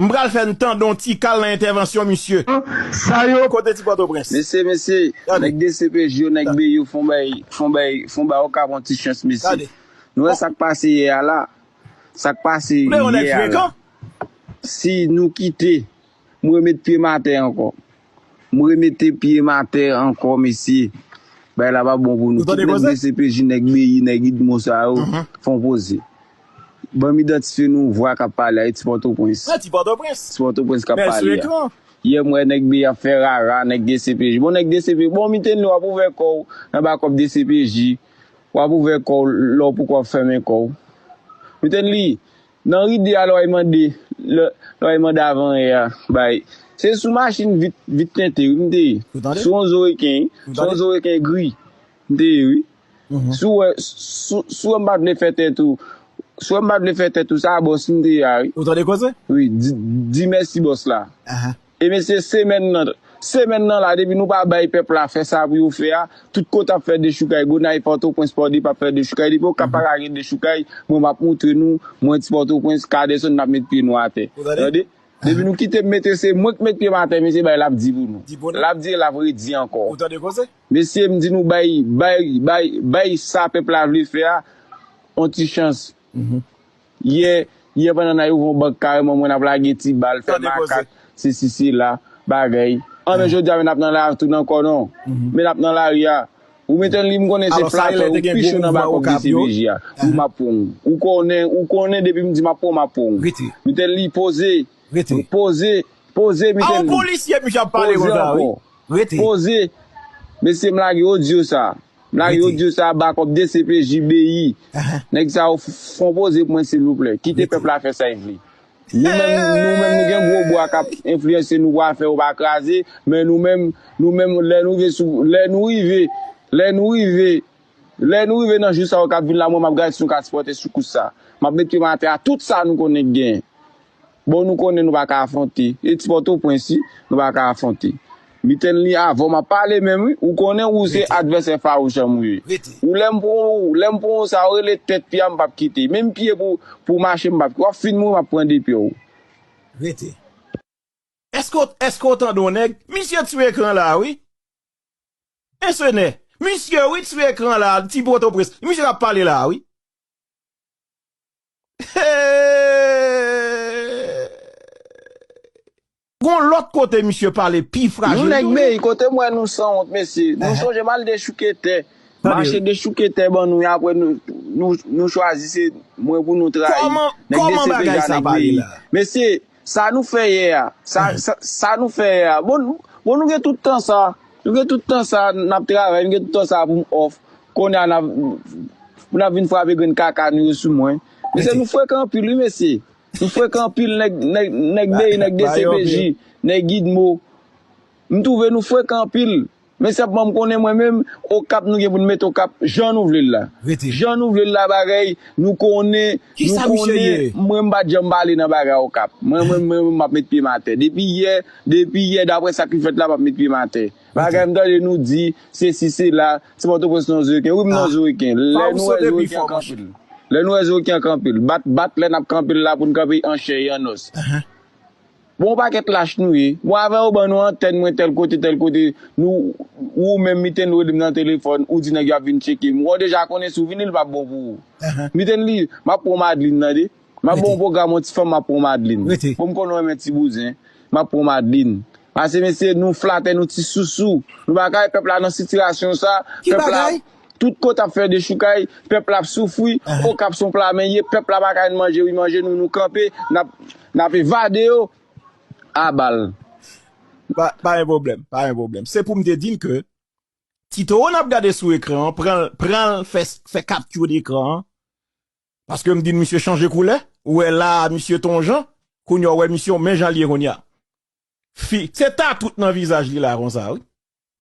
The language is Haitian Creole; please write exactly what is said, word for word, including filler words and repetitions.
M pral fè n tande yon ti kal nan entèvansyon misye. Sa yo kote ti Pòtoprens. Mesye, mesye, nèg D C P J yo, nèg B I yo fon bay, fon bay, fon bay Okap yon ti chans, mesye. Nou wè sa k pase yè a la. Sa k pase yè a la. Si nou kite, mwen met pye m atè ankò. M remete pye m atè ankò, mesye. Bagay la pa bon pou nou. Tout nèg D C P J, nèg B I, nèg Idmo sa yo, fon poze. Ban m idantifye nou vwa k ap pale a, e ti Pòtoprens. Ti Pòtoprens k ap pale a. Yè m wè nèg B I ap fè rara, nèg D C P J. Bon, nèg D C P J, bon, Mitelly, w ap ouvè kò w nan bakòp D C P J. W ap ouvè kò w lè w poko ap fèmen kò w. Mitelly, nan ride a lè w al mande, lè, lè w al mande avan yè a, bay. Se sou machin vit, vit tente, wi, m te ye. Sou yon zo reken, wi. Sou yon zo reken gri, m te ye, wi. Si w wè, si, si w wè m pa t vle fè tèt ou, si w wè m pa t vle fè tèt ou, sa bòs m te ye a, wi. Ou tande koze? Wi, di, di mèsi bòs la. E mesye, semèn nan, semèn nan la, depi nou pa bay pèp la fè sa pou yo fè a, tout kote ap fè dechoukay, Gonayiv, Pòtoprens, Pòdep ap fè dechoukay, depi Okap pa ka gen dechoukay, mwen m ap moutre nou, mwen ti Pòtoprens, Kadèsonn, n ap met pye nou atè. Tande? Depi nou kite m mete, se mwen k met pye m atè, mesye, bay l ap di pou nou. L ap di e l ap redi ankò. Mesye, m di nou bay, bay, bay, bay sa pèp la vle fè a, on ti chans. Yè, yè pandan n al ouvri yon bank kareman, mwen ap lage ti bal, fè makak, sesi sela, bagay. Anben jodi a, men n ap nan lari tou nan kò non. Men n ap nan lari a. Ou Mitelly, m konnen se flatè, ou pi cho nan bakòp D C P J a. Wi, m ap pran w. Ou konnen, ou konnen depi m di m ap pran w, m ap pran w. Mitelly, poze. Poze, poze, Mitelly. A yon polisye misye ap pale konsa, wi. Poze. Mesye, m lage odyo sa. M lage odyo sa, bakòp D C P J, B I. Nèg sa yo, fon poze pou mwen, silvouplè. Kite pèp la fè sa l vle. Nou menm, nou menm, nou gen gwo bwa k ap enfliyanse nou pou afè yo pa kraze, men nou menm, nou menm, lè nou rive sou, lè nou rive, lè nou rive, lè nou rive nan jou sa yo k ap vin la, mwen, m ap gade si nou ka sipòte sou kous sa. M ap met pye m atè a tout sa nou konnen k genyen. Bon, nou konnen nou pa ka afwonte. E ti Pòtoprens, wi, nou pa ka afwonte. Mitelly, avan m ap pale menm, wi. Ou konnen ou se advèsè fawouch an m ou ye. Ou lè m pran w, lè m pran w sa, ou rele tèt pye a, m p ap kite. Menm pye pou, pou mache, m p ap kite. W ap fin mouri, m ap pran de pye w. Èske w, èske w tande yon nèg? Misye sou ekran la, wi. Ensenè. Misye, wi, sou ekran la, ti Pòtoprens. Misye k ap pale la, wi. Gon lòt kote misye pale pi frajil. Nou nèg peyi, kote m wè nou sanwont, mesye. Nou sonje m al dechouke tè. Mache dechouke tè ban nou, e apre nou, nou, nou chwazi se mwen pou nou trayi. Nèg D C P J a, nèg peyi. Mesye, sa nou fè yè a, sa, sa, sa nou fè yè a. Bon, bon, nou gen tout tan sa. Nou gen tout tan sa, n ap travay, nou gen tout tan sa pou m off. Kounye a, n ap, pou n ap vin frape grenn kaka nou yo sou mwen. Mesye, nou frekan anpil, wi, mesye. Nou frekan anpil, nèg, nèg, nèg peyi, nèg D C P J, nèg Idmo. M twouve nou frekan anpil. Men sèlman m konnen mwen menm, Okap nou gen pou n mete Okap jan nou vle l la. Jan nou vle l la bagay, nou konnen, nou konnen, mwen m pa t janm pale nan bagay Okap. Mwen, mwen, mwen, mwen, m ap met pye m atè. Depi yè, depi yè, daprè sa ki fèt la, m ap met pye m atè. Bagay m tande nou di, sesi, sela, ti Pòtoprens nan zo reken. Wi, m nan zo reken. Lè nou wè zo reken kanpe l. Lè nou wè zo reken kanpe l. Bat, bat, lè n ap kanpe l la pou n kanpe an chè e an nòs. Bon, yon pakèt lach nou ye. Bon, avè yo ban nou antèn mwen tèl kote, tèl kote. Nou, ou menm, Mitelly rele m nan telefòn, ou di nèg yo ap vin tcheke m. Ou deja konnen si w vini, l p ap bon pou ou. Mitelly, m ap pran w Madlin, tande. M ap ba w yon pwogram, yon ti fanm, m ap pran w Madlin. Bon, m konnen w renmen ti bouzen. M ap pran w Madlin. Pase, mesye, nou flatè, nou ti sousou. Nou pa ka wè pèp la nan sitiyasyon sa. Pèp la, tout kote ap fè dechoukay, pèp la ap soufri, Okap se yon pla men ye, pèp la pa ka jwenn manje, wi, manje nou, nou kanpe, n ap, n ap evade yo a bal. Pa, pa gen pwoblèm, pa gen pwoblèm. Se pou m te di n ke ti towo n ap gade sou ekran an, pran l, pran l, fè, fè kapti dekran an, paske m di n misye chanje koulè, ou wè la a misye te yon jan, kounye a w wè misye yon men jan l ye kounye a. Fi, se tatou nan vizaj li la konsa, wi.